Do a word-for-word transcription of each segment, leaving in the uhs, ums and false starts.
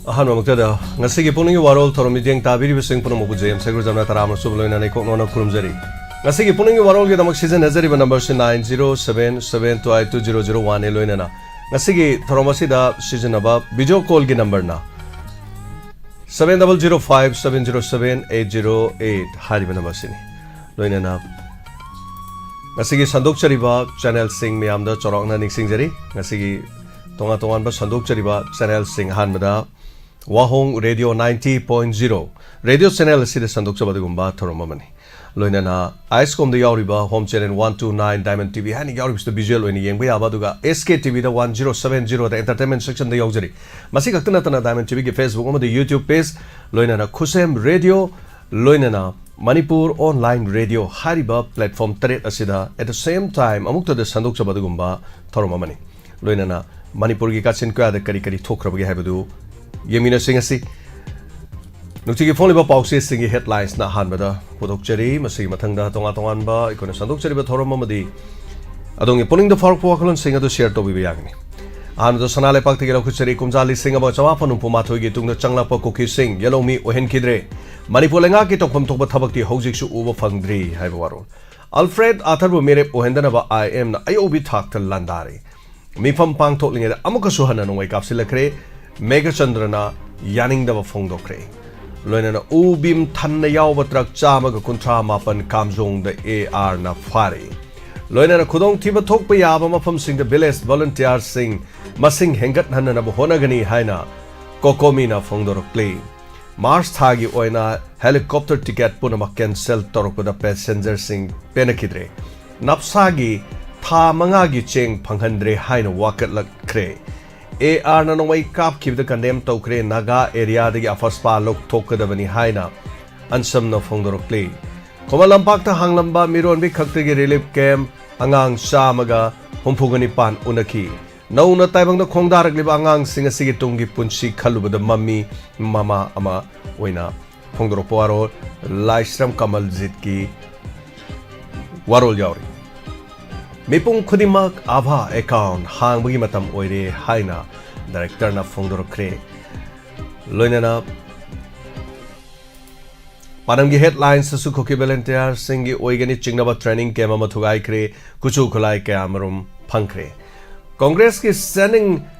ꯑꯍꯥꯟꯕꯃꯛꯇꯗ ꯉꯁꯤꯒꯤ ꯄꯨꯛꯅꯤꯡꯒꯤ ꯋꯥꯔꯣꯜ ꯊꯧꯔꯝ ꯃꯤꯠꯌꯦꯡ ꯇꯥꯕꯤꯔꯤꯕꯁꯤꯡ ꯄꯨꯝꯅꯃꯛꯄꯨ ꯖꯦ ꯑꯦꯝ ꯁꯦꯒꯨꯔꯖꯝꯅ ꯇꯔꯥꯃꯁꯨꯕ ꯂꯣꯏꯅꯅ ꯏꯀꯣꯛꯅꯣꯅ ꯈꯨꯔꯨꯝꯖꯔꯤ꯫ ꯉꯁꯤꯒꯤ ꯄꯨꯛꯅꯤꯡꯒꯤ ꯋꯥꯔꯣꯜꯒꯤꯗꯃꯛ ꯁꯤꯖꯤꯟꯅꯖꯔꯤꯕ ꯅꯝꯕꯔꯁꯤ nine zero seven seven two eight two zero zero one ꯅꯤ꯫ ꯂꯣꯏꯅꯅ ꯉꯁꯤꯒꯤ ꯊꯧꯔꯝ ꯑꯁꯤꯗ ꯁꯤꯖꯤꯟꯅꯕ ꯚꯤꯗꯤꯑꯣ ꯀꯣꯜꯒꯤ ꯅꯝꯕꯔꯅ seven double zero five seven zero seven eight zero eight ꯍꯥꯏꯔꯤꯕ ꯅꯝꯕꯔꯁꯤꯅꯤ꯫ ꯂꯣꯏꯅꯅ ꯉꯁꯤꯒꯤ ꯁꯟꯗꯣꯛꯆꯔꯤꯕ ꯆꯦꯅꯦꯜꯁꯤꯡ ꯃꯌꯥꯝꯗ ꯆꯥꯎꯔꯥꯛꯅ ꯅꯤꯡꯁꯤꯡꯖꯔꯤ꯫ ꯉꯁꯤꯒꯤ ꯇꯣꯉꯥꯟ ꯇꯣꯉꯥꯟꯕ ꯁꯟꯗꯣꯛꯆꯔꯤꯕ ꯆꯦꯅꯦꯜꯁꯤꯡ, ꯑꯍꯥꯟꯕꯗ ꯋꯥꯍꯣꯡ radio ninety point zero radio channel ꯑꯁꯤꯗ ꯁꯟꯗꯣꯛꯆꯕ ꯑꯗꯨꯒꯨꯝꯕ ꯊꯧꯔꯝ ꯑꯃꯅꯤ꯫ ꯂꯣꯏꯅꯅ ꯑꯥꯏꯁꯀꯣꯝꯗ ꯌꯥꯎꯔꯤꯕ home channel one two nine Diamond T V ꯍꯥꯏꯅ ꯌꯥꯎꯔꯤꯕꯁꯤꯗ ꯚꯤꯖꯨꯑꯦꯜ ꯑꯣꯏꯅ ꯌꯦꯡꯕ ꯌꯥꯕ, ꯑꯗꯨꯒ S K T V ꯗ one zero seven zero ꯗ entertainment section ꯗ ꯌꯥꯎꯖꯔꯤ꯫ ꯃꯁꯤ ꯈꯛꯇ ꯅꯠꯇꯅ Diamond T V ꯒꯤ Facebook ꯑꯃꯗꯤ YouTube page, ꯂꯣꯏꯅꯅ ꯈꯨꯁꯦꯝ ꯔꯦꯗꯤꯑꯣ, ꯂꯣꯏꯅꯅ ꯃꯅꯤꯄꯨꯔ ꯑꯣꯟꯂꯥꯏꯟ ꯔꯦꯗꯤꯑꯣ ꯍꯥꯏꯔꯤꯕ ꯄ꯭ꯂꯦꯠꯐꯣꯔꯝ ꯇꯔꯦꯠ ꯑꯁꯤꯗ at the same time ꯑꯃꯨꯛꯇꯗ ꯁꯟꯗꯣꯛꯆꯕ ꯑꯗꯨꯒꯨꯝꯕ ꯊꯧꯔꯝ ꯑꯃꯅꯤ꯫ ꯂꯣꯏꯅꯅ ꯃꯅꯤꯄꯨꯔꯒꯤ ꯀꯥꯆꯤꯟ ꯀꯣꯌꯥꯗ ꯀꯔꯤ ꯀꯔꯤ ꯊꯣꯛꯈ꯭ꯔꯕꯒꯦ ꯍꯥꯏꯕꯗꯨ ꯌꯦꯡꯃꯤꯟꯅꯁꯤ ꯉꯁꯤ꯫ ꯅꯨꯡꯇꯤꯒꯤ ꯐꯣꯡꯂꯤꯕ ꯄꯥꯎꯆꯦꯁꯤꯡꯒꯤ ꯍꯦꯗꯂꯥꯏꯟꯁꯅ ꯑꯍꯥꯟꯕꯗ ꯄꯨꯊꯣꯛꯆꯔꯤ꯫ ꯃꯁꯤꯒꯤ ꯃꯊꯪꯗ ꯇꯣꯉꯥꯟ ꯇꯣꯉꯥꯟꯕ ꯑꯩꯈꯣꯏꯅ ꯁꯟꯗꯣꯛꯆꯔꯤꯕ ꯊꯧꯔꯝ ꯑꯃꯗꯤ ꯑꯗꯣꯝꯒꯤ ꯄꯨꯛꯅꯤꯡꯗ ꯐꯥꯎꯔꯛꯄ ꯋꯥꯈꯜꯂꯣꯟꯁꯤꯡ ꯑꯗꯨ ꯁꯤꯌꯔ ꯇꯧꯕꯤꯕ ꯌꯥꯒꯅꯤ꯫ ꯑꯍꯥꯟꯕꯗ ꯁꯅꯥ ꯂꯩꯄꯥꯛꯇꯒꯤ ꯂꯧꯈꯠꯆꯔꯤ꯫ ꯀꯨꯝꯖꯥ ꯂꯤꯁꯤꯡ ꯑꯃ ꯆꯃꯥꯄꯟ ꯍꯨꯝꯐꯨ ꯃꯥꯊꯣꯏꯒꯤ ꯇꯨꯡꯗ ꯆꯪꯂꯛꯄ ꯀꯨꯀꯤꯁꯤꯡ ꯌꯦꯜꯍꯧꯃꯤ ꯑꯣꯏꯍꯟꯈꯤꯗ꯭ꯔꯦ꯫ ꯃꯅꯤꯄꯨꯔ ꯂꯩꯉꯥꯛꯀꯤ ꯇꯧꯐꯝ ꯊꯣꯛꯄ ꯊꯕꯛꯇꯤ ꯍꯧꯖꯤꯛꯁꯨ ꯎꯕ ꯐꯪꯗ꯭ꯔꯤ ꯍꯥꯏꯕ ꯋꯥꯔꯣꯜ꯫ ꯑꯜꯐ꯭ꯔꯦꯗ ꯑꯥꯊꯔꯕꯨ ꯃꯤꯔꯦꯞ ꯑꯣꯏꯍꯟꯗꯅꯕ I M ꯅ ꯑꯌꯧꯕꯤ ꯊꯥꯛꯇ ꯂꯥꯟꯗꯥꯔꯤ꯫ ꯃꯤꯐꯝ ꯄꯥꯡꯊꯣꯛꯂꯤꯉꯩꯗ ꯑꯃꯨꯛꯀꯁꯨ ꯍꯟꯅ ꯅꯣꯡꯃꯩ ꯀꯥꯞꯁꯤꯜꯂꯛꯈ꯭ꯔꯦ꯫ ꯃꯦꯘꯆꯟꯗ꯭ꯔꯅ ꯌꯥꯅꯤꯡꯗꯕ ꯐꯣꯡꯗꯣꯛꯈ꯭ꯔꯦ꯫ ꯂꯣꯏꯅꯅ ꯎ ꯕꯤꯝ ꯊꯟꯅ ꯌꯥꯎꯕ ꯇ꯭ꯔꯛ ꯆꯥꯝꯃꯒ ꯀꯨꯟꯊ꯭ꯔꯥ ꯃꯥꯄꯟ ꯀꯥꯝꯖꯣꯡꯗ A R ꯅ ꯐꯥꯔꯦ꯫ ꯂꯣꯏꯅꯅ ꯈꯨꯗꯣꯡꯊꯤꯕ ꯊꯣꯛꯄ ꯌꯥꯕ ꯃꯐꯝꯁꯤꯡꯗ ꯚꯤꯂꯦꯖ ꯚꯣꯂꯨꯟꯇꯤꯌꯥꯔꯁꯤꯡ ꯃꯁꯤꯡ ꯍꯦꯟꯒꯠꯍꯟꯅꯅꯕ ꯍꯣꯠꯅꯒꯅꯤ ꯍꯥꯏꯅ ꯀꯣꯀꯣꯃꯤꯅ ꯐꯣꯡꯗꯣꯔꯛꯂꯤ꯫ ꯃꯥꯔꯆ ꯊꯥꯒꯤ ꯑꯣꯏꯅ ꯍꯦꯂꯤꯀꯣꯞꯇꯔ ꯇꯤꯀꯦꯠ ꯄꯨꯝꯅꯃꯛ ꯀꯦꯟꯁꯦꯜ ꯇꯧꯔꯛꯄꯗ ꯄꯦꯁꯦꯟꯖꯔꯁꯤꯡ ꯄꯦꯟꯅꯈꯤꯗ꯭ꯔꯦ꯫ ꯅꯞꯁꯥꯒꯤ ꯊꯥ ꯃꯉꯥꯒꯤ ꯆꯦꯡ ꯐꯪꯍꯟꯗ꯭ꯔꯦ ꯍꯥꯏꯅ ꯋꯥꯀꯠꯂꯛꯈ꯭ꯔꯦ꯫ A R ꯅ ꯅꯣꯡꯃꯩ ꯀꯥꯞꯈꯤꯕꯗ ꯀꯟꯗꯦꯝ ꯇꯧꯈ꯭ꯔꯦ꯫ ꯅꯥꯒꯥ ꯑꯦꯔꯤꯌꯥꯗꯒꯤ ꯑꯐꯁꯄꯥ ꯂꯧꯊꯣꯛꯀꯗꯕꯅꯤ ꯍꯥꯏꯅ ꯑꯟꯁꯝꯅ ꯐꯣꯡꯗꯣꯔꯛꯂꯤ꯫ ꯈꯨꯃꯟ ꯂꯝꯄꯥꯛꯇ ꯍꯥꯡꯂꯝꯕ ꯃꯤꯔꯣꯟꯕꯤ ꯈꯛꯇꯒꯤ ꯔꯤꯂꯤꯐ ꯀꯦꯝꯞ ꯑꯉꯥꯡ ꯆꯥꯝꯃꯒ ꯍꯨꯝꯐꯨꯒ ꯅꯤꯄꯥꯟ ꯎꯅꯈꯤ꯫ ꯅꯧꯅ ꯇꯥꯏꯕꯪꯗ ꯈꯣꯡꯗꯥꯔꯛꯂꯤꯕ ꯑꯉꯥꯡꯁꯤꯡ ꯑꯁꯤꯒꯤ ꯇꯨꯡꯒꯤ ꯄꯨꯟꯁꯤ ꯈꯜꯂꯨꯕꯗ ꯃꯃꯤ ꯃꯃꯥ ꯑꯃ ꯑꯣꯏꯅ ꯐꯣꯡꯗꯣꯔꯛꯄ ꯋꯥꯔꯣꯜ ꯂꯥꯏꯁ꯭ꯔꯝ ꯀꯃꯜꯖꯤꯠꯀꯤ ꯋꯥꯔꯣꯜ ꯌꯥꯎꯔꯤ꯫ ꯃꯤꯄꯨꯝ ꯈꯨꯗꯤꯡꯃꯛ ꯑꯥꯚꯥ ꯑꯦꯀꯥꯎꯟ ꯍꯥꯡꯕꯒꯤ ꯃꯇꯝ ꯑꯣꯏꯔꯦ ꯍꯥꯏꯅ ꯗꯥꯏꯔꯦꯛꯇꯔꯅ ꯐꯣꯡꯗꯣꯔꯛꯈ꯭ꯔꯦ꯫ ꯂꯣꯏꯅꯅ ꯄꯥꯟꯗꯝꯒꯤ headlines ꯑꯁꯨ ꯀꯨꯀꯤ volunteer ꯁꯤꯡꯒꯤ ꯑꯣꯏꯒꯅꯤ ꯆꯤꯡꯅꯕ training camp ꯑꯃ ꯊꯨꯒꯥꯏꯈ꯭ꯔꯦ, ꯈꯨꯠꯁꯨ ꯈꯨꯠꯂꯥꯏ ꯀꯌꯥ ꯑꯃꯔꯣꯝ ꯐꯪꯈ꯭ꯔꯦ꯫ ꯀꯣꯡꯒ꯭ꯔꯦꯁꯀꯤ standing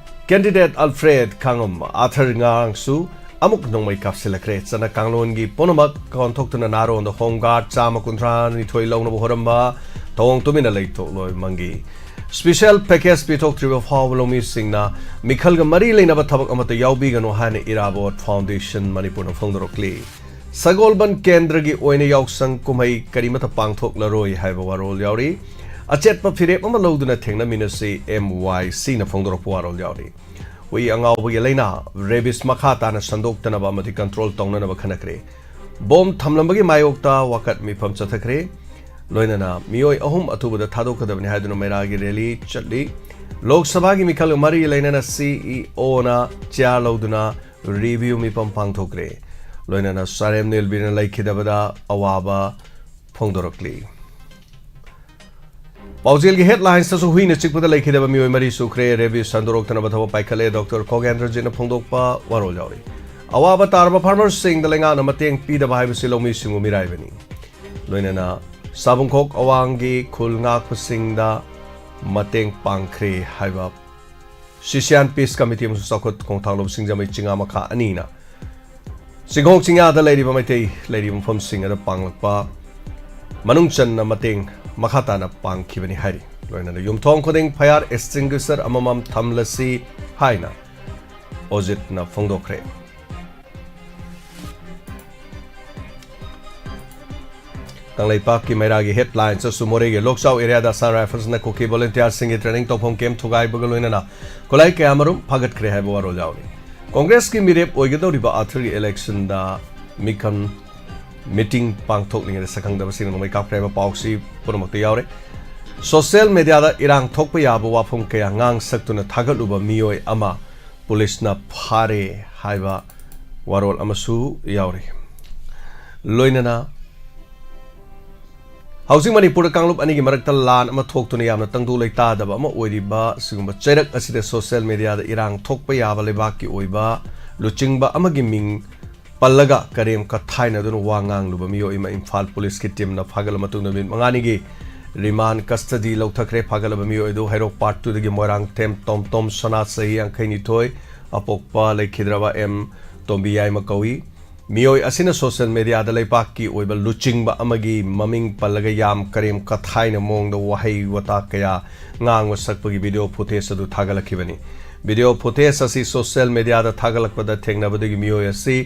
candidate ꯑꯜꯐ꯭ꯔꯦꯗ ꯈꯥꯡꯉꯝ ꯑꯥꯊꯔ ꯉꯔꯥꯡꯁꯨ ꯑꯃꯨꯛ ꯅꯣꯡꯃꯩ ꯀꯥꯞꯁꯤꯜꯂꯛꯈ꯭ꯔꯦ꯫ ꯆꯠꯅ ꯀꯥꯡꯂꯣꯟꯒꯤ ꯄꯨꯝꯅꯃꯛ ꯑꯣꯟꯊꯣꯛꯇꯨꯅ ꯅꯍꯥꯔꯣꯟꯗ home guard ꯆꯥꯝꯃ ꯀꯨꯟꯊ꯭ꯔꯥ ꯅꯤꯊꯣꯏ ꯂꯧꯅꯕ ꯍꯣꯠꯂꯝꯕ ꯊꯧꯑꯣꯡ ꯇꯨꯃꯤꯟꯅ ꯂꯩꯊꯣꯛꯂꯣꯏ ꯃꯪꯒꯤ꯫ Special package ꯄꯤꯊꯣꯛꯇ꯭ꯔꯤꯕ ꯐꯥꯎꯕ ꯂꯧꯃꯤꯁꯤꯡꯅ ꯃꯤꯈꯜꯒ ꯃꯔꯤ ꯂꯩꯅꯕ ꯊꯕꯛ ꯑꯃꯠꯇ ꯌꯥꯎꯕꯤꯒꯅꯨ ꯍꯥꯏꯅ ꯏꯔꯥꯕꯣꯠ Foundation ꯃꯅꯤꯄꯨꯔꯅ ꯐꯣꯡꯗꯣꯔꯛꯂꯤ꯫ ꯁꯒꯣꯜꯕꯟ ꯀꯦꯟꯗ꯭ꯔꯒꯤ ꯑꯣꯏꯅ ꯌꯥꯎꯁꯪ ꯀꯨꯝꯍꯩ ꯀꯔꯤꯃꯠꯇ ꯄꯥꯡꯊꯣꯛꯂꯔꯣꯏ ꯍꯥꯏꯕ ꯋꯥꯔꯣꯜ ꯌꯥꯎꯔꯤ꯫ ꯑꯆꯦꯠꯄ ꯐꯤꯔꯦꯞ ꯑꯃ ꯂꯧꯗꯨꯅ ꯊꯦꯡꯅꯃꯤꯟꯅꯁꯤ, M Y C ꯅ ꯐꯣꯡꯗꯣꯔꯛꯄ ꯋꯥꯔꯣꯜ ꯌꯥꯎꯔꯤ꯫ ꯍꯨꯏ ꯑꯉꯥꯎꯕꯒꯤ ꯂꯥꯏꯅꯥ rabies ꯃꯈꯥ ꯇꯥꯅ ꯁꯟꯗꯣꯛꯇꯅꯕ ꯑꯃꯗꯤ control ꯇꯧꯅꯅꯕ ꯈꯟꯅꯈ꯭ꯔꯦ꯫ ꯕꯣꯝ ꯊꯝꯂꯝꯕꯒꯤ ꯃꯥꯌꯣꯛꯇ ꯋꯥꯀꯠ ꯃꯤꯐꯝ ꯆꯠꯊꯈ꯭ꯔꯦ꯫ ꯂꯣꯏꯅꯅ ꯃꯤꯑꯣꯏ ꯑꯍꯨꯝ ꯑꯊꯨꯕꯗ ꯊꯥꯗꯣꯛꯀꯗꯕꯅꯤ ꯍꯥꯏꯗꯨꯅ ꯃꯩꯔꯥꯒꯤ rally ꯆꯠꯂꯤ꯫ ꯂꯣꯛ ꯁꯚꯥꯒꯤ ꯃꯤꯈꯜꯒ ꯃꯔꯤ ꯂꯩꯅꯅ C E O ꯅ chair ꯂꯧꯗꯨꯅ review ꯃꯤꯐꯝ ꯄꯥꯡꯊꯣꯛꯈ꯭ꯔꯦ꯫ ꯂꯣꯏꯅꯅ ꯁꯥꯔꯦꯝ ꯅꯤꯜꯕꯤꯔꯅ ꯂꯩꯈꯤꯗꯕꯗ ꯑꯋꯥꯕ ꯐꯣꯡꯗꯣꯔꯛꯂꯤ꯫ ꯄꯥꯎꯖꯦꯜꯒꯤ headlines ꯇꯁꯨ ꯍꯨꯏꯅ ꯆꯤꯛꯄꯗ ꯂꯩꯈꯤꯗꯕ ꯃꯤꯑꯣꯏ ꯃꯔꯤ ꯁꯨꯈ꯭ꯔꯦ꯫ Rabies ꯁꯟꯗꯣꯔꯛꯇꯅꯕ ꯊꯕꯛ ꯄꯥꯏꯈꯠꯂꯦ꯫ ꯗꯣꯛꯇꯔ ꯈꯣꯒꯦꯟꯗ꯭ꯔꯖꯤꯠꯅ ꯐꯣꯡꯗꯣꯛꯄ ꯋꯥꯔꯣꯜ ꯌꯥꯎꯔꯤ꯫ ꯑꯋꯥꯕ ꯇꯥꯔꯕ farmer ꯁꯤꯡꯗ ꯂꯩꯉꯥꯛꯅ ꯃꯇꯦꯡ ꯄꯤꯗꯕ ꯍꯥꯏꯕꯁꯤ ꯂꯧꯃꯤꯁꯤꯡꯕꯨ ꯃꯤꯔꯥꯏꯕꯅꯤ꯫ ꯂꯣꯏꯅꯅ ꯁꯥꯕꯨꯡꯈꯣꯛ ꯑꯋꯥꯡꯒꯤ ꯈꯨꯜ ꯉꯥꯛꯄꯁꯤꯡꯗ ꯃꯇꯦꯡ ꯄꯥꯡꯈ꯭ꯔꯦ ꯍꯥꯏꯕ ꯁꯤꯁꯤꯌꯥꯟ Peace Committee ꯑꯃꯁꯨꯡ ꯆꯥꯎꯈꯠ ꯈꯣꯡꯊꯥꯡꯂꯣꯝ ꯁꯤꯡꯖꯃꯩ ꯆꯤꯡꯉꯥ ꯃꯈꯥ ꯑꯅꯤꯅ ꯆꯤꯡꯈꯣꯡ ꯆꯤꯡꯌꯥꯗ ꯂꯩꯔꯤꯕ ꯃꯩꯇꯩ ꯂꯩꯔꯤꯕ ꯃꯐꯝꯁꯤꯡ ꯑꯗꯨ ꯄꯥꯡꯂꯛꯄ ꯃꯅꯨꯡ ꯆꯟꯅ ꯃꯇꯦꯡ ꯃꯈꯥ ꯇꯥꯅ ꯄꯥꯡꯈꯤꯕꯅꯤ ꯍꯥꯏꯔꯤ꯫ ꯂꯣꯏꯅꯅ ꯌꯨꯝꯊꯣꯡ ꯈꯨꯗꯤꯡ fire extinguisher ꯑꯃꯃꯝ ꯊꯝꯂꯁꯤ ꯍꯥꯏꯅ ꯑꯣꯖꯤꯠꯅ ꯐꯣꯡꯗꯣꯛꯈ꯭ꯔꯦ꯫ ꯀꯪꯂꯩꯄꯥꯛꯀꯤ ꯃꯩꯔꯥꯒꯤ headlines ꯑꯁꯨ ꯃꯣꯔꯦꯒꯤ ꯂꯣꯛꯆꯥꯎ area ꯗ Assam Rifles ꯅ ꯀꯨꯀꯤ volunteer ꯁꯤꯡꯒꯤ training ꯇꯧꯐꯝ camp ꯊꯨꯒꯥꯏꯕꯒ ꯂꯣꯏꯅꯅ ꯈꯨꯠꯂꯥꯏ ꯀꯌꯥ ꯑꯃꯔꯣꯝ ꯐꯥꯒꯠꯈ꯭ꯔꯦ ꯍꯥꯏꯕ ꯋꯥꯔꯣꯜ ꯌꯥꯎꯔꯤ꯫ ꯀꯣꯡꯒ꯭ꯔꯦꯁꯀꯤ ꯃꯤꯔꯦꯞ ꯑꯣꯏꯒꯗꯧꯔꯤꯕ ꯑꯥꯊꯔꯒꯤ election ꯗ ꯃꯤꯈꯜ meeting ꯄꯥꯡꯊꯣꯛꯂꯤꯉꯩꯗ ꯁꯛꯈꯪꯗꯕꯁꯤꯡꯅ ꯅꯣꯡꯃꯩ ꯀꯥꯞꯈ꯭ꯔꯦ ꯍꯥꯏꯕ ꯄꯥꯎꯁꯤ ꯄꯨꯝꯅꯃꯛꯇ ꯌꯥꯎꯔꯦ꯫ Social media ꯗ ꯏꯔꯥꯡ ꯊꯣꯛꯄ ꯌꯥꯕ ꯋꯥꯐꯝ ꯀꯌꯥ ꯉꯥꯡ ꯁꯛꯇꯨꯅ ꯊꯥꯒꯠꯂꯨꯕ ꯃꯤꯑꯣꯏ ꯑꯃ ꯄꯨꯂꯤꯁꯅ ꯐꯥꯔꯦ ꯍꯥꯏꯕ ꯋꯥꯔꯣꯜ ꯑꯃꯁꯨ ꯌꯥꯎꯔꯤ꯫ ꯂꯣꯏꯅꯅ ꯍꯧꯖꯤꯛ ꯃꯅꯤꯄꯨꯔꯗ ꯀꯥꯡꯂꯨꯞ ꯑꯅꯤꯒꯤ ꯃꯔꯛꯇ ꯂꯥꯟ ꯑꯃ ꯊꯣꯛꯇꯨꯅ ꯌꯥꯝꯅ ꯇꯪꯗꯨ ꯂꯩꯇꯥꯗꯕ ꯑꯃ ꯑꯣꯏꯔꯤꯕ ꯑꯁꯤꯒꯨꯝꯕ ꯆꯩꯔꯛ ꯑꯁꯤꯗ social media ꯗ ꯏꯔꯥꯡ ꯊꯣꯛꯄ ꯌꯥꯕ ꯂꯩꯕꯥꯛꯀꯤ ꯑꯣꯏꯕ ꯂꯨꯆꯤꯡꯕ ꯑꯃꯒꯤ ꯃꯤꯡ ꯄꯜꯂꯒ ꯀꯔꯦꯝ ꯀꯊꯥꯏꯅꯗꯨꯅ ꯋꯥ ꯉꯥꯡꯂꯨꯕ ꯃꯤꯑꯣꯏ ꯑꯃ ꯏꯝꯐꯥꯜ ꯄꯨꯂꯤꯁꯀꯤ ꯇꯤꯝꯅ ꯐꯥꯒꯠꯂ ꯃꯇꯨꯡꯗ ꯅꯨꯃꯤꯠ ꯃꯉꯥꯅꯤꯒꯤ ꯔꯤꯃꯥꯟ ꯀꯁꯇꯗꯤ ꯂꯧꯊꯈ꯭ꯔꯦ꯫ ꯐꯥꯒꯠꯂꯕ ꯃꯤꯑꯣꯏ ꯑꯗꯨ ꯍꯩꯔꯣꯛ ꯄꯥꯔꯠ ꯇꯨꯗꯒꯤ ꯃꯣꯏꯔꯥꯡꯊꯦꯝ ꯇꯣꯝꯇꯣꯝ ꯁꯣꯅꯥ, ꯆꯍꯤ ꯌꯥꯡꯈꯩꯅꯤꯊꯣꯏ, ꯑꯄꯣꯛꯄ ꯂꯩꯈꯤꯗ꯭ꯔꯕ ꯑꯦꯝ ꯇꯣꯝꯕꯤꯌꯥꯏꯃ ꯀꯧꯏ꯫ ꯃꯤꯑꯣꯏ ꯑꯁꯤꯅ ꯁꯣꯁꯤꯌꯦꯜ ꯃꯦꯗꯤꯌꯥꯗ ꯂꯩꯄꯥꯛꯀꯤ ꯑꯣꯏꯕ ꯂꯨꯆꯤꯡꯕ ꯑꯃꯒꯤ ꯃꯃꯤꯡ ꯄꯜꯂꯒ ꯌꯥꯝ ꯀꯔꯦꯝ ꯀꯊꯥꯏꯅ ꯃꯑꯣꯡꯗ ꯋꯥꯍꯩ ꯋꯥꯇꯥ ꯀꯌꯥ ꯉꯥꯡꯕ ꯁꯛꯄꯒꯤ ꯚꯤꯗꯤꯑꯣ ꯐꯨꯇꯦꯖ ꯑꯗꯨ ꯊꯥꯒꯠꯂꯛꯈꯤꯕꯅꯤ꯫ ꯚꯤꯗꯤꯑꯣ ꯐꯨꯇꯦꯖ ꯑꯁꯤ ꯁꯣꯁꯤꯌꯦꯜ ꯃꯦꯗꯤꯌꯥꯗ ꯊꯥꯒꯠꯂꯛꯄꯗ ꯊꯦꯡꯅꯕꯗꯒꯤ ꯃꯤꯑꯣꯏ ꯑꯁꯤ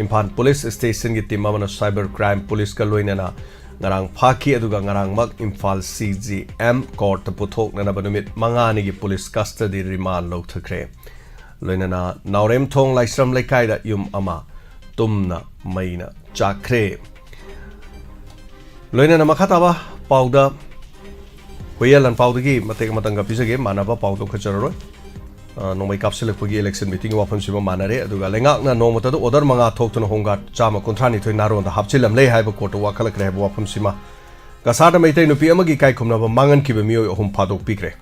ꯏꯝꯐꯥꯜ ꯄꯨꯂꯤꯁ ꯁ꯭ꯇꯦꯁꯟꯒꯤ ꯇꯤꯝ ꯑꯃꯅ ꯁꯥꯏꯕꯔ ꯀ꯭ꯔꯥꯏꯝ ꯄꯨꯂꯤꯁꯀ ꯂꯣꯏꯅꯅ ꯉꯔꯥꯡ ꯐꯥꯈꯤ, ꯑꯗꯨꯒ ꯉꯔꯥꯡꯃꯛ ꯏꯝꯐꯥꯜ ꯁꯤ ꯖꯤ ꯑꯦꯝ ꯀꯣꯔꯠꯇ ꯄꯨꯊꯣꯛꯅꯅꯕ ꯅꯨꯃꯤꯠ ꯃꯉꯥꯅꯤꯒꯤ ꯄꯨꯂꯤꯁ ꯀꯁꯇꯗꯤ ꯔꯤꯃꯥꯟ ꯂꯧꯊꯈ꯭ꯔꯦ꯫ ꯂꯣꯏꯅꯅ ꯅꯥꯎꯔꯦꯝꯊꯣꯡ ꯂꯥꯏꯁ꯭ꯔꯝ ꯂꯩꯀꯥꯏꯗ ꯌꯨꯝ ꯑꯃ ꯇꯨꯝꯅ ꯃꯩꯅ ꯆꯥꯛꯈ꯭ꯔꯦ꯫ ꯂꯣꯏꯅꯅ ꯃꯈꯥ ꯇꯥꯕ ꯄꯥꯎꯗ ꯍꯨꯏꯌꯦꯟ ꯂꯥꯟꯄꯥꯎꯗꯒꯤ ꯃꯇꯦꯛ ꯑꯃꯇꯪꯒ ꯄꯤꯖꯒꯦ꯫ ꯃꯥꯟꯅꯕ ꯄꯥꯎꯗꯣ ꯈꯠꯆꯔꯔꯣꯏ꯫ ꯑ, ꯅꯣꯡꯃꯩ ꯀꯥꯞꯁꯤꯜꯂꯛꯄꯒꯤ ꯏꯂꯦꯛꯁꯟ ꯃꯤꯇꯤꯡꯒꯤ ꯋꯥꯐꯝꯁꯤꯃ ꯃꯥꯟꯅꯔꯦ꯫ ꯑꯗꯨꯒ ꯂꯩꯉꯥꯛꯅ ꯅꯣꯡꯃꯇꯗ ꯑꯣꯔꯗꯔ ꯃꯉꯥ ꯊꯣꯛꯇꯨꯅ ꯍꯣꯝꯒꯥꯔꯗ ꯆꯥꯝꯃ ꯀꯨꯟꯊ꯭ꯔꯥ ꯅꯤꯊꯣꯏ ꯅꯥꯔꯣꯟꯗ ꯍꯥꯞꯆꯤꯜꯂꯝꯂꯦ ꯍꯥꯏꯕ ꯀꯣꯔꯠꯇ ꯋꯥꯀꯠꯂꯛꯈ꯭ꯔꯦ ꯍꯥꯏꯕ ꯋꯥꯐꯝꯁꯤꯃ, ꯀꯁꯥꯔꯗ ꯃꯩꯇꯩ ꯅꯨꯄꯤ ꯑꯃꯒꯤ ꯏꯀꯥꯏ ꯈꯨꯝꯅꯕ ꯃꯥꯡꯍꯟꯈꯤꯕ ꯃꯤꯑꯣꯏ ꯑꯍꯨꯝ ꯐꯥꯗꯣꯛꯄꯤꯈ꯭ꯔꯦ꯫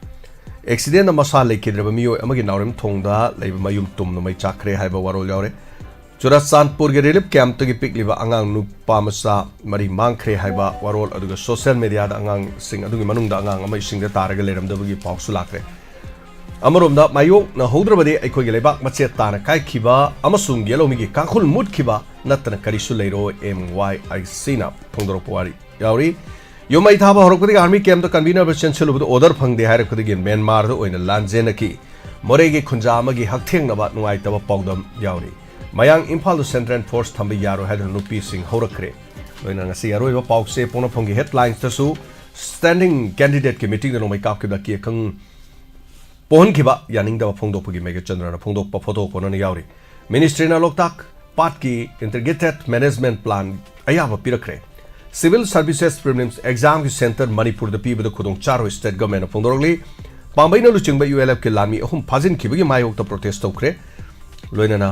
ꯑꯦꯛꯁꯤꯗꯦꯟꯗ ꯃꯁꯥ ꯂꯩꯈꯤꯗ꯭ꯔꯕ ꯃꯤꯑꯣꯏ ꯑꯃꯒꯤ ꯅꯥꯎꯔꯦꯝꯊꯣꯡꯗ ꯂꯩꯕ ꯃꯌꯨꯝ ꯇꯨꯝꯅ ꯃꯩ ꯆꯥꯛꯈ꯭ꯔꯦ ꯍꯥꯏꯕ ꯋꯥꯔꯣꯜ ꯌꯥꯎꯔꯦ꯫ ꯆꯨꯔꯆꯥꯟꯄꯨꯔꯒꯤ ꯔꯤꯂꯤꯐ ꯀꯦꯝꯞꯇꯒꯤ ꯄꯤꯛꯂꯤꯕ ꯑꯉꯥꯡ ꯅꯨꯄꯥ ꯃꯆꯥ ꯃꯔꯤ ꯃꯥꯡꯈ꯭ꯔꯦ ꯍꯥꯏꯕ ꯋꯥꯔꯣꯜ, ꯑꯗꯨꯒ ꯁꯣꯁꯤꯌꯦꯜ ꯃꯦꯗꯤꯌꯥꯗ ꯑꯉꯥꯡꯁꯤꯡ ꯑꯗꯨꯒꯤ ꯃꯅꯨꯡꯗ ꯑꯉꯥꯡ ꯑꯃ ꯏꯁꯤꯡꯗ ꯇꯥꯔꯒ ꯂꯩꯔꯝꯗꯕꯒꯤ ꯄꯥꯎꯁꯨ ꯂꯥꯛꯈ꯭ꯔꯦ꯫ ꯑꯃꯔꯣꯝꯗ, ꯃꯥꯌꯣꯛꯅꯍꯧꯗ꯭ꯔꯕꯗꯤ ꯑꯩꯈꯣꯏꯒꯤ ꯂꯩꯕꯥꯛ ꯃꯆꯦꯠ ꯇꯥꯅ ꯀꯥꯏꯈꯤꯕ ꯑꯃꯁꯨꯡ ꯌꯦꯂꯧꯃꯤꯒꯤ ꯀꯥꯡꯈꯨꯜ ꯃꯨꯠꯈꯤꯕ ꯅꯠꯇꯅ ꯀꯔꯤꯁꯨ ꯂꯩꯔꯣꯏ, ꯑꯦꯝ ꯋꯥꯏ ꯑꯥꯏ ꯁꯤꯅ ꯐꯣꯡꯗꯣꯔꯛꯄ ꯋꯥꯔꯤ ꯌꯥꯎꯔꯤ꯫ ꯌꯨꯝ ꯃꯩ ꯊꯥꯕ ꯍꯧꯔꯛꯄꯗꯒꯤ ꯑꯥꯔꯃꯤ ꯀꯦꯝꯞꯇ ꯀꯟꯚꯤꯅꯔ ꯆꯦꯟꯁꯤꯜꯂꯨꯕꯗ ꯑꯣꯔꯗꯔ ꯐꯪꯗꯦ ꯍꯥꯏꯔꯛꯄꯗꯒꯤ ꯃ꯭ꯌꯥꯟꯃꯥꯔꯗ ꯑꯣꯏꯅ ꯂꯥꯟꯖꯦꯟꯅꯈꯤ꯫ ꯃꯣꯔꯦꯒꯤ ꯈꯨꯟꯖꯥ ꯑꯃꯒꯤ ꯍꯛꯊꯦꯡꯅꯕ ꯅꯨꯡꯉꯥꯏꯇꯕ ꯄꯥꯎꯗꯝ ꯌꯥꯎꯔꯤ꯫ ꯃꯌꯥꯡ ꯏꯝꯐꯥꯜꯗ ꯁꯦꯟꯇ꯭ꯔꯦꯜ ꯐꯣꯔꯁ ꯊꯝꯕ ꯌꯥꯔꯣꯏ ꯍꯥꯏꯗꯨꯅ ꯅꯨꯄꯤꯁꯤꯡ ꯍꯧꯔꯛꯈ꯭ꯔꯦ꯫ ꯂꯣꯏꯅꯅ ꯉꯁꯤ ꯑꯔꯣꯏꯕ ꯄꯥꯎꯁꯦ ꯄꯣꯛꯅꯐꯝꯒꯤ ꯍꯦꯗꯂꯥꯏꯟꯁꯇꯁꯨ ꯁ꯭ꯇꯦꯟꯗꯤꯡ ꯀꯦꯟꯗꯤꯗꯦꯠꯀꯤ ꯃꯤꯇꯤꯡꯗ ꯅꯣꯡꯃꯩ ꯀꯥꯞꯈꯤꯕ ꯑꯀꯤ ꯑꯈꯪ ꯄꯣꯛꯍꯟꯈꯤꯕ ꯌꯥꯅꯤꯡꯗꯕ ꯐꯣꯡꯗꯣꯛꯄꯒꯤ ꯃꯦꯒꯆꯟꯗ꯭ꯔꯅ ꯐꯣꯡꯗꯣꯛꯄ ꯐꯣꯇꯣ ꯀꯣꯟꯅꯅ ꯌꯥꯎꯔꯤ꯫ ꯃꯤꯅꯤꯁꯇ꯭ꯔꯤꯅ ꯂꯣꯛꯇꯥꯛ ꯄꯥꯠꯀꯤ ꯏꯟꯇꯤꯒ꯭ꯔꯦꯇꯦꯗ ꯃꯦꯅꯦꯖꯃꯦꯟꯠ ꯄ꯭ꯂꯥꯟ ꯑꯌꯥꯕ ꯄꯤꯔꯛꯈ꯭ꯔꯦ꯫ ꯁꯤꯚꯤꯜ ꯁꯔꯚꯤꯁꯦꯁ ꯄ꯭ꯔꯤꯂꯤꯝꯁ ꯑꯦꯛꯖꯥꯝꯒꯤ ꯁꯦꯟꯇꯔ ꯃꯅꯤꯄꯨꯔꯗ ꯄꯤꯕꯗ ꯈꯨꯗꯣꯡꯆꯥꯔꯣꯏ, ꯁ꯭ꯇꯦꯠ ꯒꯚꯔꯟꯃꯦꯟꯠꯅ ꯐꯣꯡꯗꯣꯔꯛꯂꯤ꯫ ꯄꯥꯝꯕꯩꯅ ꯂꯨꯆꯤꯡꯕ ꯌꯨ ꯑꯦꯜ ꯑꯦꯐꯀꯤ ꯂꯥꯟꯃꯤ ꯑꯍꯨꯝ ꯐꯥꯖꯤꯟꯈꯤꯕꯒꯤ ꯃꯥꯌꯣꯛꯇ ꯄ꯭ꯔꯣꯇꯦꯁ ꯇꯧꯈ꯭ꯔꯦ꯫ ꯂꯣꯏꯅꯅ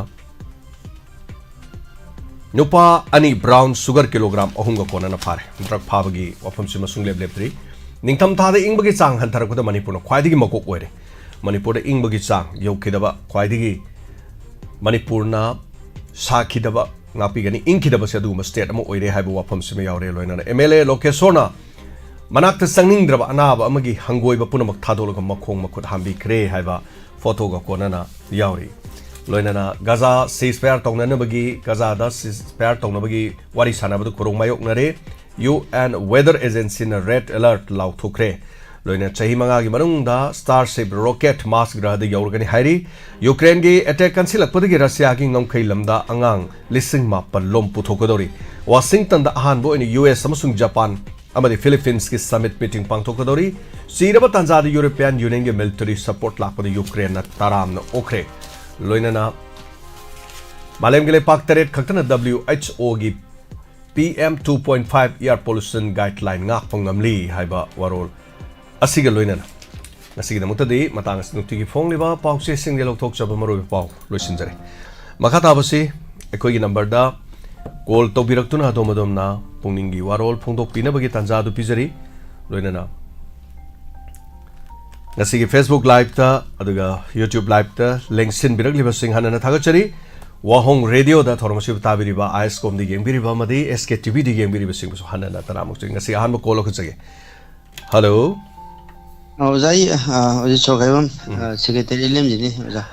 ꯅꯨꯄꯥ ꯑꯅꯤ ꯕ꯭ꯔꯥꯎꯟ ꯁꯨꯒꯔ ꯀꯤꯂꯣꯒ꯭ꯔꯥꯝ ꯑꯍꯨꯝꯒ ꯀꯣꯟꯅꯅ ꯐꯥꯔꯦ꯫ ꯗ꯭ꯔꯒ ꯐꯥꯕꯒꯤ ꯋꯥꯐꯝꯁꯤꯃ ꯁꯨꯡꯂꯦꯞ ꯂꯦꯞꯇ꯭ꯔꯤ꯫ ꯅꯤꯡꯊꯝꯊꯥꯗ ꯏꯪꯕꯒꯤ ꯆꯥꯡ ꯍꯟꯊꯔꯛꯄꯗ ꯃꯅꯤꯄꯨꯔꯅ ꯈ꯭ꯋꯥꯏꯗꯒꯤ ꯃꯀꯣꯛ ꯑꯣꯏꯔꯦ꯫ ꯃꯅꯤꯄꯨꯔꯗ ꯏꯪꯕꯒꯤ ꯆꯥꯡ ꯌꯧꯈꯤꯗꯕ ꯈ꯭ꯋꯥꯏꯗꯒꯤ ꯃꯅꯤꯄꯨꯔꯅ ꯁꯥꯈꯤꯗꯕ, ꯉꯥꯛꯄꯤꯒꯅꯤ, ꯏꯪꯈꯤꯗꯕꯁꯦ ꯑꯗꯨꯒꯨꯝꯕ state ꯑꯃ ꯑꯣꯏꯔꯦ ꯍꯥꯏꯕ ꯋꯥꯐꯝꯁꯤꯃ ꯌꯥꯎꯔꯦ꯫ ꯂꯣꯏꯅꯅ M L A ꯂꯣꯀꯦꯁꯣꯔꯅ ꯃꯅꯥꯛꯇ ꯆꯪꯅꯤꯡꯗ꯭ꯔꯕ ꯑꯅꯥꯕ ꯑꯃꯒꯤ ꯍꯪꯒꯣꯏꯕ ꯄꯨꯝꯅꯃꯛ ꯊꯥꯗꯣꯛꯂꯒ ꯃꯈꯣꯡ ꯃꯈꯨꯠ ꯍꯥꯝꯕꯤꯈ꯭ꯔꯦ ꯍꯥꯏꯕ ꯐꯣꯇꯣꯒ ꯀꯣꯟꯅꯅ ꯌꯥꯎꯔꯤ꯫ ꯂꯣꯏꯅꯅ ꯒꯥꯖꯥ ceasefire ꯇꯧꯅꯅꯕꯒꯤ, ꯒꯥꯖꯥꯗ ceasefire ꯇꯧꯅꯕꯒꯤ ꯋꯥꯔꯤ ꯁꯥꯟꯅꯕꯗꯨ ꯈꯨꯔꯨꯡ ꯃꯥꯌꯣꯛꯅꯔꯦ꯫ U N weather agencyꯅ red alert ꯂꯥꯎꯊꯣꯛꯈ꯭ꯔꯦ꯫ ꯂꯣꯏꯅꯅ ꯆꯍꯤ ꯃꯉꯥꯒꯤ ꯃꯅꯨꯡꯗ Starship rocket Mars ꯒ꯭ꯔꯍꯗ ꯌꯧꯔꯒꯅꯤ ꯍꯥꯏꯔꯤ꯫ ꯌꯨꯀ꯭ꯔꯦꯟꯒꯤ attack ꯀꯟꯁꯤꯜꯂꯛꯄꯗꯒꯤ ꯔꯁꯤꯌꯥꯒꯤ ꯉꯝꯈꯩ ꯂꯝꯗ ꯑꯉꯥꯡ ꯂꯤꯁꯤꯡ ꯃꯥꯄꯜ ꯂꯣꯝ ꯄꯨꯊꯣꯛꯀꯗꯧꯔꯤ꯫ ꯋꯥꯁꯤꯡꯇꯟꯗ ꯑꯍꯥꯟꯕ ꯑꯣꯏꯅ U S ꯑꯃꯁꯨꯡ ꯖꯄꯥꯟ ꯑꯃꯗꯤ ꯐꯤꯂꯤꯄꯤꯟꯁꯀꯤ summit meeting ꯄꯥꯡꯊꯣꯛꯀꯗꯧꯔꯤ꯫ ꯆꯤꯔꯕ ꯇꯥꯟꯖꯥꯗ European Unionꯒꯤ military support ꯂꯥꯛꯄꯗ ꯌꯨꯀ꯭ꯔꯦꯟꯅ ꯇꯔꯥꯝꯅ ꯑꯣꯛꯈ꯭ꯔꯦ꯫ ꯂꯣꯏꯅꯅ ꯃꯥꯂꯦꯝꯒꯤ ꯂꯩꯄꯥꯛ ꯇꯔꯦꯠ ꯈꯛꯇꯅ W H Oꯒꯤ P M two point five air pollution guideline ꯉꯥꯛꯄ ꯉꯝꯂꯤ ꯍꯥꯏꯕ ꯋꯥꯔꯣꯜ ꯑꯁꯤꯒ ꯂꯣꯏꯅꯅ ꯉꯁꯤꯒꯤꯗꯃꯛꯇꯗꯤ ꯃꯇꯥꯡ ꯑꯁꯤ ꯅꯨꯡꯇꯤꯒꯤ ꯐꯣꯡꯂꯤꯕ ꯄꯥꯎꯆꯦꯁꯤꯡꯗꯒꯤ ꯂꯧꯊꯣꯛꯆꯕ ꯃꯔꯨꯑꯣꯏꯕ ꯄꯥꯎ ꯂꯣꯏꯁꯤꯟꯖꯔꯦ꯫ ꯃꯈꯥ ꯇꯥꯕꯁꯤ ꯑꯩꯈꯣꯏꯒꯤ numberꯗ call ꯇꯧꯕꯤꯔꯛꯇꯨꯅ ꯑꯗꯣꯝ ꯑꯗꯣꯝꯅ ꯄꯨꯛꯅꯤꯡꯒꯤ ꯋꯥꯔꯣꯜ ꯐꯣꯡꯗꯣꯛꯄꯤꯅꯕꯒꯤ ꯇꯥꯟꯖꯥ ꯑꯗꯨ ꯄꯤꯖꯔꯤ꯫ ꯂꯣꯏꯅꯅ ꯉꯁꯤꯒꯤ Facebook liveꯇ ꯑꯗꯨꯒ YouTube liveꯇ ꯂꯦꯡꯁꯤꯟꯕꯤꯔꯛꯂꯤꯕꯁꯤꯡ ꯍꯟꯅ ꯍꯟꯅ ꯊꯥꯒꯠꯆꯔꯤ꯫ ꯋꯥꯍꯣꯡ ꯔꯦꯗꯤꯑꯣꯗ ꯊꯧꯔꯝ ꯑꯁꯤꯕꯨ ꯇꯥꯕꯤꯔꯤꯕ, ISCOMꯗ ꯌꯦꯡꯕꯤꯔꯤꯕ ꯑꯃꯗꯤ S K TVꯗ ꯌꯦꯡꯕꯤꯔꯤꯕꯁꯤꯡꯕꯨꯁꯨ ꯍꯟꯅ ꯍꯟꯅ ꯇꯔꯥꯝꯅ ꯑꯣꯛꯆꯔꯤ꯫ ꯉꯁꯤ ꯑꯍꯥꯟꯕ call ꯂꯧꯈꯠꯆꯒꯦ꯫ Hello꯫ ꯑ, ꯑꯣꯖꯥ, ꯑꯩ, ꯑ, ꯑꯣꯖꯥ ꯁꯣꯔꯈꯥꯏꯕꯝ, ꯎꯝ꯫ ꯑ, secretary ꯏꯂꯦꯝꯖꯤꯅꯤ, ꯑꯣꯖꯥ꯫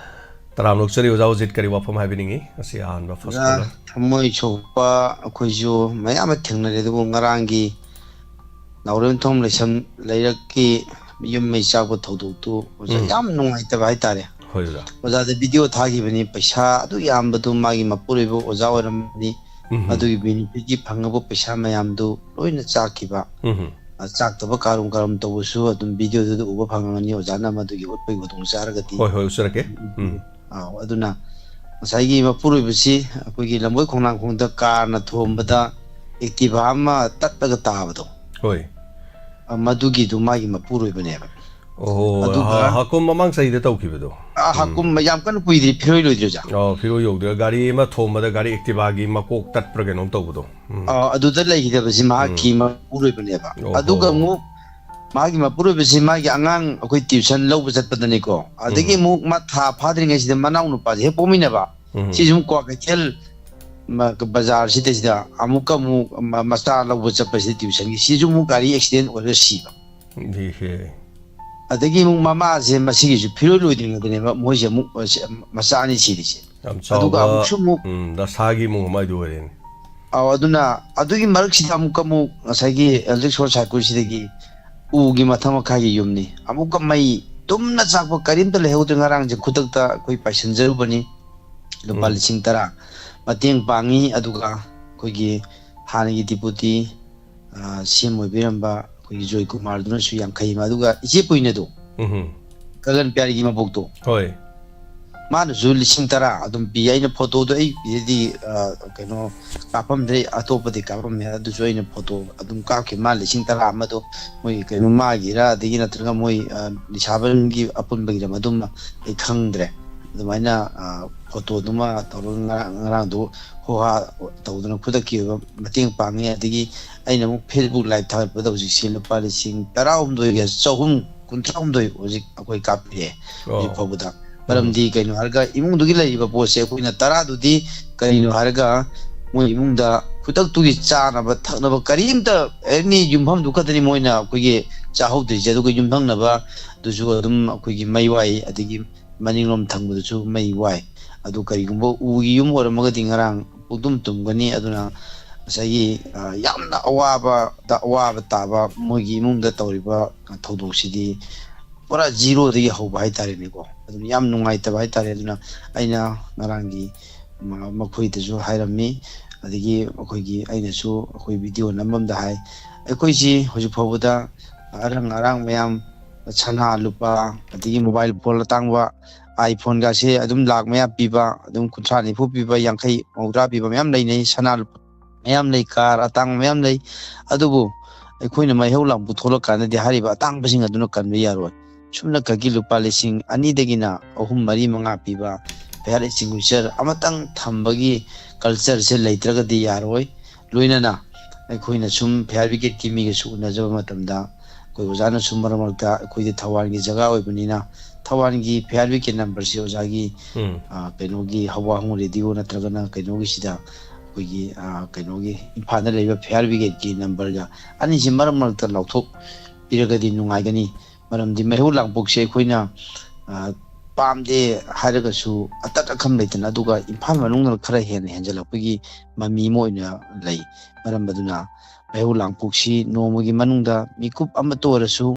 ꯇꯔꯥꯝꯅ ꯑꯣꯛꯆꯔꯤ, ꯑꯣꯖꯥ ꯎꯖꯤꯠ, ꯀꯔꯤ ꯋꯥꯐꯝ ꯍꯥꯏꯕꯤꯅꯤꯡꯉꯤ? ꯉꯁꯤ ꯑꯍꯥꯟꯕ first ꯑꯣꯖꯥ, caller꯫ ꯊꯃꯣꯏ ꯁꯣꯛꯄ ꯑꯩꯈꯣꯏꯁꯨ ꯃꯌꯥꯝ ꯑꯃ ꯊꯦꯡꯅꯔꯦ, ꯑꯗꯨꯕꯨ ꯉꯔꯥꯡꯒꯤ ꯅꯥꯎꯔꯦꯝꯊꯣꯡ ꯂꯩꯁꯝ ꯂꯩꯔꯛꯀꯤ ꯌꯨꯝ ꯃꯩ ꯆꯥꯛꯄ ꯊꯧꯗꯣꯛꯇꯨ ꯑꯣꯖꯥ ꯎꯝ꯫ ꯌꯥꯝ ꯅꯨꯡꯉꯥꯏꯇꯕ ꯍꯥꯏꯇꯥꯔꯦ꯫ ꯍꯣꯏ, ꯑꯣꯖꯥ꯫ ꯑꯣꯖꯥꯗ video ꯊꯥꯈꯤꯕꯅꯤ, ꯄꯩꯁꯥ ꯑꯗꯨ ꯌꯥꯝꯕꯗꯨ ꯃꯥꯒꯤ ꯃꯄꯨꯔꯣꯏꯕ ꯑꯣꯖꯥ ꯑꯣꯏꯔꯝꯕꯅꯤ, ꯎꯝ꯫ ꯑꯗꯨꯒꯤ benefiꯠꯀꯤ ꯐꯪꯉꯕ ꯄꯩꯁꯥ ꯃꯌꯥꯝꯗꯨ ꯂꯣꯏꯅ ꯆꯥꯛꯈꯤꯕ꯫ ꯎꯝ꯫ ꯑ, ꯆꯥꯛꯇꯕ ꯀꯥꯔꯨꯝ ꯀꯥꯔꯨꯝ ꯇꯧꯕꯁꯨ ꯑꯗꯨꯝ videoꯗꯨꯗ ꯎꯕ ꯐꯪꯉꯝꯒꯅꯤ, ꯑꯣꯖꯥꯅ ꯃꯗꯨꯒꯤ ꯎꯠꯄꯒꯤ ꯈꯨꯗꯣꯡ ꯆꯥꯔꯒꯗꯤ꯫ ꯍꯣꯏ, ꯍꯣꯏ, ꯎꯠꯆꯔꯛꯀꯦ꯫ ꯎꯝ꯫ ꯑꯥꯎ, ꯑꯗꯨꯅ ꯉꯁꯥꯏꯒꯤ ꯃꯄꯨꯔꯣꯏꯕꯁꯤ ꯑꯩꯈꯣꯏꯒꯤ ꯂꯝꯕꯣꯏ ꯈꯣꯡꯅꯥꯡꯈꯣꯡꯗ ꯀꯥꯔꯅ ꯊꯣꯝꯕꯗ Activa ꯑꯃ ꯇꯠꯂꯒ ꯇꯥꯕꯗꯣ꯫ ꯍꯣꯏ꯫ ꯑ, ꯃꯗꯨꯒꯤꯗꯨ ꯃꯥꯒꯤ ꯃꯄꯨꯔꯣꯏꯕꯅꯦꯕ꯫ ꯑꯣꯍꯣ, ꯑꯗꯨꯒ ꯍ-, ꯍꯥꯀꯨꯝ ꯃꯃꯥꯡ ꯆꯍꯤꯗ ꯇꯧꯈꯤꯕꯗꯣ꯫ ꯑ, ꯎꯝ꯫ ꯍꯥꯀꯨꯝ ꯌꯥꯝ ꯀꯟꯅ ꯀꯨꯏꯗ꯭ꯔꯤ, ꯐꯤꯔꯣꯏ ꯂꯣꯏꯗ꯭ꯔꯤ, ꯑꯣꯖꯥ꯫ ꯑꯣ, ꯐꯤꯔꯣꯏ ꯌꯧꯗ꯭ꯔꯤ꯫ ꯒꯥꯔꯤ ꯑꯃ ꯊꯣꯝꯕꯗ ꯒꯥꯔꯤ Activaꯒꯤ ꯃꯀꯣꯛ ꯇꯠꯄ꯭ꯔꯥ ꯀꯩꯅꯣꯝ ꯇꯧꯕꯗꯣ꯫ ꯎꯝ꯫ ꯑ, ꯑꯗꯨꯗ ꯂꯩꯈꯤꯗꯕꯁꯤ ꯃꯍꯥꯛꯀꯤ ꯎꯝ꯫ ꯃꯄꯨꯔꯣꯏꯕꯅꯦꯕ꯫ ꯑꯣꯍꯣ꯫ ꯑꯗꯨꯒ ꯑꯃꯨꯛ ꯃꯥꯒꯤ ꯃꯄꯨꯔꯣꯏꯕꯁꯤ ꯃꯥꯒꯤ ꯑꯉꯥꯡ ꯑꯩꯈꯣꯏ ꯇ꯭ꯌꯨꯁꯟ ꯂꯧꯕ ꯆꯠꯄꯗꯅꯤꯀꯣ, ꯑꯗꯒꯤ ꯎꯝ꯫ ꯑꯃꯨꯛ ꯃꯥ ꯊꯥ ꯐꯥꯗ꯭ꯔꯤꯉꯩꯁꯤꯗ ꯃꯅꯥꯎ ꯅꯨꯄꯥꯁꯦ ꯍꯦꯛ ꯄꯣꯛꯃꯤꯟꯅꯕ, ꯎꯝ꯫ ꯁꯤꯁꯨ ꯑꯃꯨꯛ ꯀ꯭ꯋꯥꯀꯩꯊꯦꯜ ꯃ-, ꯕꯖꯥꯔꯁꯤꯗꯩꯁꯤꯗ ꯑꯃꯨꯛꯀ ꯑꯃꯨꯛ ꯃ-, ꯃꯆꯥ ꯂꯧꯕ ꯆꯠꯄꯁꯤꯗ ꯇ꯭ꯌꯨꯁꯟꯒꯤ, ꯁꯤꯁꯨ ꯑꯃꯨꯛ ꯒꯥꯔꯤ ꯑꯦꯛꯁꯤꯗꯦꯟ ꯑꯣꯏꯔꯒ ꯁꯤꯕ꯫ ꯏꯍꯦ꯫ ꯑꯗꯒꯤ ꯑꯃꯨꯛ ꯃꯃꯥꯁꯦ ꯃꯁꯤꯒꯤꯁꯨ ꯐꯤꯔꯣꯏ ꯂꯣꯏꯗ꯭ꯔꯤꯉꯩꯗꯅꯦꯕ ꯃꯣꯏꯁꯦ ꯑꯃꯨꯛ ꯃꯆꯥ ꯑꯅꯤ ꯁꯤꯔꯤꯁꯦ꯫ ꯌꯥꯝ ꯑꯗꯨꯒ ꯆꯥꯎꯕ ꯑꯃꯨꯛꯁꯨ ꯑꯃꯨꯛ ꯎꯝ, ꯗꯁꯥꯒꯤ ꯑꯃꯨꯛ ꯑꯃ ꯑꯣꯏꯗꯣꯏꯔꯦꯅꯦ꯫ ꯑꯧ, ꯑꯗꯨꯅ ꯑꯗꯨꯒꯤ ꯃꯔꯛꯁꯤꯗ ꯑꯃꯨꯛꯀ ꯑꯃꯨꯛ ꯉꯁꯥꯏꯒꯤ ꯏꯂꯦꯛꯇ꯭ꯔꯤꯛ ꯁꯣꯔꯠ ꯁꯥꯔꯀ꯭ꯌꯨꯠꯁꯤꯗꯒꯤ ꯎꯒꯤ ꯃꯊꯛ ꯃꯈꯥꯒꯤ ꯌꯨꯝꯅꯤ, ꯑꯃꯨꯛꯀ ꯃꯩ ꯇꯨꯝꯅ ꯆꯥꯛꯄ ꯀꯔꯤꯝꯇ ꯂꯩꯍꯧꯗ꯭ꯔꯦ꯫ ꯉꯔꯥꯡꯁꯦ ꯈꯨꯗꯛꯇ ꯑꯩꯈꯣꯏ ꯄꯥꯏꯁꯤꯟꯖꯔꯨꯕꯅꯤ, ꯂꯨꯄꯥ ꯎꯝ꯫ ꯂꯤꯁꯤꯡ ꯇꯔꯥ ꯃꯇꯦꯡ ꯄꯥꯡꯉꯤ꯫ ꯑꯗꯨꯒ ꯑꯩꯈꯣꯏꯒꯤ ꯍꯥꯟꯅꯒꯤ ꯗꯤꯄꯨꯇꯤ ꯁꯤ ꯑꯦꯝ ꯑꯣꯏꯕꯤꯔꯝꯕ ꯑꯩꯈꯣꯏꯒꯤ ꯖꯣꯏ ꯀꯨꯃꯥꯔꯗꯨꯅꯁꯨ ꯌꯥꯡꯈꯩ ꯑꯃ, ꯑꯗꯨꯒ ꯏꯆꯦ ꯄꯨꯏꯅꯗꯣ, ꯎꯝ꯫ ꯒꯒꯟ ꯄꯤꯌꯥꯔꯤꯒꯤ ꯃꯕꯣꯛꯇꯣ, ꯍꯣꯏ꯫ ꯃꯥꯅꯁꯨ ꯂꯤꯁꯤꯡ ꯇꯔꯥ ꯑꯗꯨꯝ ꯄꯤ꯫ ꯑꯩꯅ ꯐꯣꯇꯣꯗꯣ ꯑꯩ ꯄꯤꯔꯗꯤ, ꯑ, ꯀꯩꯅꯣ ꯀꯥꯞꯄꯝꯗ꯭ꯔꯦ, ꯑꯇꯣꯞꯄꯗꯤ ꯀꯥꯞꯄꯝꯃꯦ, ꯑꯗꯨꯁꯨ ꯑꯩꯅ ꯐꯣꯇꯣ ꯑꯗꯨꯝ ꯀꯥꯞꯈꯤ꯫ ꯃꯥ ꯂꯤꯁꯤꯡ ꯇꯔꯥ ꯑꯃꯗꯣ ꯃꯣꯏ ꯀꯩꯅꯣ ꯃꯥꯒꯤꯔ ꯑꯗꯒꯤ ꯅꯠꯇ꯭ꯔꯒ ꯃꯣꯏ, ꯑ, ꯅꯤꯁꯥꯕꯟꯒꯤ ꯑꯄꯨꯟꯕꯒꯤꯔ ꯃꯗꯨꯃ ꯑꯩ ꯈꯪꯗ꯭ꯔꯦ꯫ ꯑꯗꯨꯃꯥꯏꯅ, ꯑ, ꯐꯣꯇꯣꯗꯨꯃ ꯇꯧꯔꯒ ꯉꯔꯥꯡ, ꯉꯔꯥꯡꯗꯣ ꯍꯣ ꯍꯥ ꯇꯧꯗꯅ ꯈꯨꯗꯛꯀꯤ ꯑꯣꯏꯕ ꯃꯇꯦꯡ ꯄꯥꯡꯉꯤ꯫ ꯑꯗꯒꯤ ꯑꯩꯅ ꯑꯃꯨꯛ Facebook live ꯊꯥꯒꯠꯄꯗ ꯍꯧꯖꯤꯛꯁꯦ ꯂꯨꯄꯥ ꯂꯤꯁꯤꯡ ꯇꯔꯥꯍꯨꯝꯗꯣꯏꯒ ꯆꯍꯨꯝ ꯀꯨꯟꯊ꯭ꯔꯥꯍꯨꯝꯗꯣꯏ ꯍꯧꯖꯤꯛ ꯑꯩꯈꯣꯏ ꯀꯥꯞꯄꯤꯔꯦ ꯍꯧꯖꯤꯛ ꯑꯣ꯫ ꯐꯥꯎꯕꯗ꯫ ꯎꯝ꯫ ꯃꯔꯝꯗꯤ ꯀꯩꯅꯣ ꯍꯥꯏꯔꯒ ꯏꯃꯨꯡꯗꯨꯒꯤ ꯂꯩꯔꯤꯕ ꯄꯣꯠꯁꯦ ꯑꯩꯈꯣꯏꯅ ꯇꯔꯥꯗꯨꯗꯤ ꯀꯔꯤꯅꯣ ꯍꯥꯏꯔꯒ ꯃꯣꯏ ꯏꯃꯨꯡꯗ ꯈꯨꯗꯛꯇꯨꯒꯤ ꯆꯥꯅꯕ ꯊꯛꯅꯕ ꯀꯔꯤꯝꯇ, ꯑꯦꯅꯤ ꯌꯨꯝꯐꯝꯗꯨ ꯈꯛꯇꯅꯤ ꯃꯣꯏꯅ ꯑꯩꯈꯣꯏꯒꯤ ꯆꯥꯍꯧꯗ꯭ꯔꯤꯁꯦ꯫ ꯑꯗꯨꯒ ꯌꯨꯝꯊꯪꯅꯕꯗꯨꯁꯨ ꯑꯗꯨꯝ ꯑꯩꯈꯣꯏꯒꯤ ꯃꯩ ꯋꯥꯏ, ꯑꯗꯒꯤ ꯃꯅꯤꯡꯂꯣꯝ ꯊꯪꯕꯗꯨꯁꯨ ꯃꯩ ꯋꯥꯏ꯫ ꯑꯗꯨ ꯀꯔꯤꯒꯨꯝꯕ ꯎꯒꯤ ꯌꯨꯝ ꯑꯣꯏꯔꯝꯃꯒꯗꯤ ꯉꯔꯥꯡ ꯄꯨꯡꯇꯨꯝ ꯇꯨꯝꯒꯅꯤ꯫ ꯑꯗꯨꯅ ꯉꯁꯥꯏꯒꯤ, ꯑ, ꯌꯥꯝꯅ ꯑꯋꯥꯕꯗ ꯑꯋꯥꯕ ꯇꯥꯕ ꯃꯣꯏꯒꯤ ꯏꯃꯨꯡꯗ ꯇꯧꯔꯤꯕ ꯊꯧꯗꯣꯛꯁꯤꯗꯤ ꯄꯨꯔꯥ ꯖꯤꯔꯣꯗꯒꯤ ꯍꯧꯕ ꯍꯥꯏꯇꯥꯔꯦꯅꯦꯀꯣ꯫ ꯑꯗꯨꯝ ꯌꯥꯝ ꯅꯨꯡꯉꯥꯏꯇꯕ ꯍꯥꯏꯇꯥꯔꯦ꯫ ꯑꯗꯨꯅ ꯑꯩꯅ ꯉꯔꯥꯡꯒꯤ ꯃ-, ꯃꯈꯣꯏꯗꯁꯨ ꯍꯥꯏꯔꯝꯃꯤ, ꯑꯗꯒꯤ ꯑꯩꯈꯣꯏꯒꯤ, ꯑꯩꯅꯁꯨ ꯑꯩꯈꯣꯏ ꯚꯤꯗꯤꯑꯣ ꯅꯝꯕ ꯑꯃꯗ ꯍꯥꯏ, ꯑꯩꯈꯣꯏꯁꯤ ꯍꯧꯖꯤꯛ ꯐꯥꯎꯕꯗ ꯑꯔꯪ ꯑꯔꯥꯡ ꯃꯌꯥꯝ, ꯁꯅꯥ ꯂꯨꯄꯥ, ꯑꯗꯒꯤ ꯃꯣꯕꯥꯏꯜ ꯐꯣꯟ ꯑꯇꯥꯡꯕ, iPhone ꯒꯥꯁꯦ ꯑꯗꯨꯝ ꯂꯥꯛ ꯃꯌꯥ ꯄꯤꯕ, ꯑꯗꯨꯝ ꯀꯨꯟꯊ꯭ꯔꯥ ꯅꯤꯐꯨ ꯄꯤꯕ, ꯌꯥꯡꯈꯩ ꯃꯧꯗ꯭ꯔꯥ ꯄꯤꯕ ꯃꯌꯥꯝ ꯂꯩꯅꯩ꯫ ꯁꯅꯥ ꯂꯨꯄꯥ ꯃꯌꯥꯝ ꯂꯩ, ꯀꯥꯔ ꯑꯇꯥꯡꯕ ꯃꯌꯥꯝ ꯂꯩ꯫ ꯑꯗꯨꯕꯨ ꯑꯩꯈꯣꯏꯅ ꯃꯩꯍꯧ ꯂꯥꯡꯄꯣꯛ ꯊꯣꯛꯂꯛꯀꯥꯟꯗꯗꯤ ꯍꯥꯏꯔꯤꯕ ꯑꯇꯥꯡꯕꯁꯤꯡ ꯑꯗꯨꯅ ꯀꯟꯕ ꯌꯥꯔꯣꯏ꯫ ꯁꯨꯞꯅ ꯈꯛꯀꯤ ꯂꯨꯄꯥ ꯂꯤꯁꯤꯡ ꯑꯅꯤꯗꯒꯤꯅ ꯑꯍꯨꯝ, ꯃꯔꯤ, ꯃꯉꯥ ꯄꯤꯕ fire extinguisher ꯑꯃꯇꯪ ꯊꯝꯕꯒꯤ culture ꯁꯦ ꯂꯩꯇ꯭ꯔꯒꯗꯤ ꯌꯥꯔꯣꯏ꯫ ꯂꯣꯏꯅꯅ ꯑꯩꯈꯣꯏꯅ ꯁꯨꯝ fire brigade ꯀꯤ ꯃꯤꯒꯁꯨ ꯎꯅꯖꯕ ꯃꯇꯝꯗ ꯑꯩꯈꯣꯏ ꯑꯣꯖꯥꯅꯁꯨ ꯃꯔꯛ ꯃꯔꯛꯇ ꯑꯩꯈꯣꯏꯗꯤ ꯊꯧꯕꯥꯜꯒꯤ ꯖꯒꯥ ꯑꯣꯏꯕꯅꯤꯅ ꯊꯧꯕꯥꯜꯒꯤ ꯐꯤꯌꯥꯔ ꯕ꯭ꯔꯤꯒꯦꯗ ꯅꯝꯕꯔꯁꯤ ꯑꯣꯖꯥꯒꯤ ꯎꯝ ꯑ, ꯀꯩꯅꯣꯒꯤ ꯍꯋꯥ ꯍꯣꯡ ꯔꯦꯗꯤꯑꯣ ꯅꯠꯇ꯭ꯔꯒꯅ ꯀꯩꯅꯣꯒꯤꯁꯤꯗ ꯑꯩꯈꯣꯏꯒꯤ ꯑ, ꯀꯩꯅꯣꯒꯤ ꯏꯝꯐꯥꯜꯗ ꯂꯩꯕ ꯐꯤꯌꯥꯔ ꯕ꯭ꯔꯤꯒꯦꯗꯀꯤ ꯅꯝꯕꯔꯒ ꯑꯅꯤꯁꯤ ꯃꯔꯛ ꯃꯔꯛꯇ ꯂꯥꯎꯊꯣꯛꯄꯤꯔꯒꯗꯤ ꯅꯨꯡꯉꯥꯏꯒꯅꯤ꯫ ꯃꯔꯝꯗꯤ ꯃꯩꯍꯧ ꯂꯥꯡꯄꯣꯛꯁꯦ ꯑꯩꯈꯣꯏꯅ ꯑ, ꯄꯥꯝꯗꯦ ꯍꯥꯏꯔꯒꯁꯨ ꯑꯇꯠ ꯑꯈꯝ ꯂꯩꯇꯅ ꯑꯗꯨꯒ ꯏꯝꯐꯥꯜ ꯃꯅꯨꯡꯗ ꯈꯔ ꯍꯦꯟꯅ ꯍꯦꯟꯖꯜꯂꯛꯄꯒꯤ ꯃꯃꯤ ꯑꯃ ꯑꯣꯏꯅ ꯂꯩ꯫ ꯃꯔꯝ ꯑꯗꯨꯅ ꯃꯩꯍꯧ ꯂꯥꯡꯄꯣꯛꯁꯤ ꯅꯣꯡꯃꯒꯤ ꯃꯅꯨꯡꯗ ꯃꯤꯀꯨꯞ ꯑꯃꯠꯇ ꯑꯣꯏꯔꯁꯨ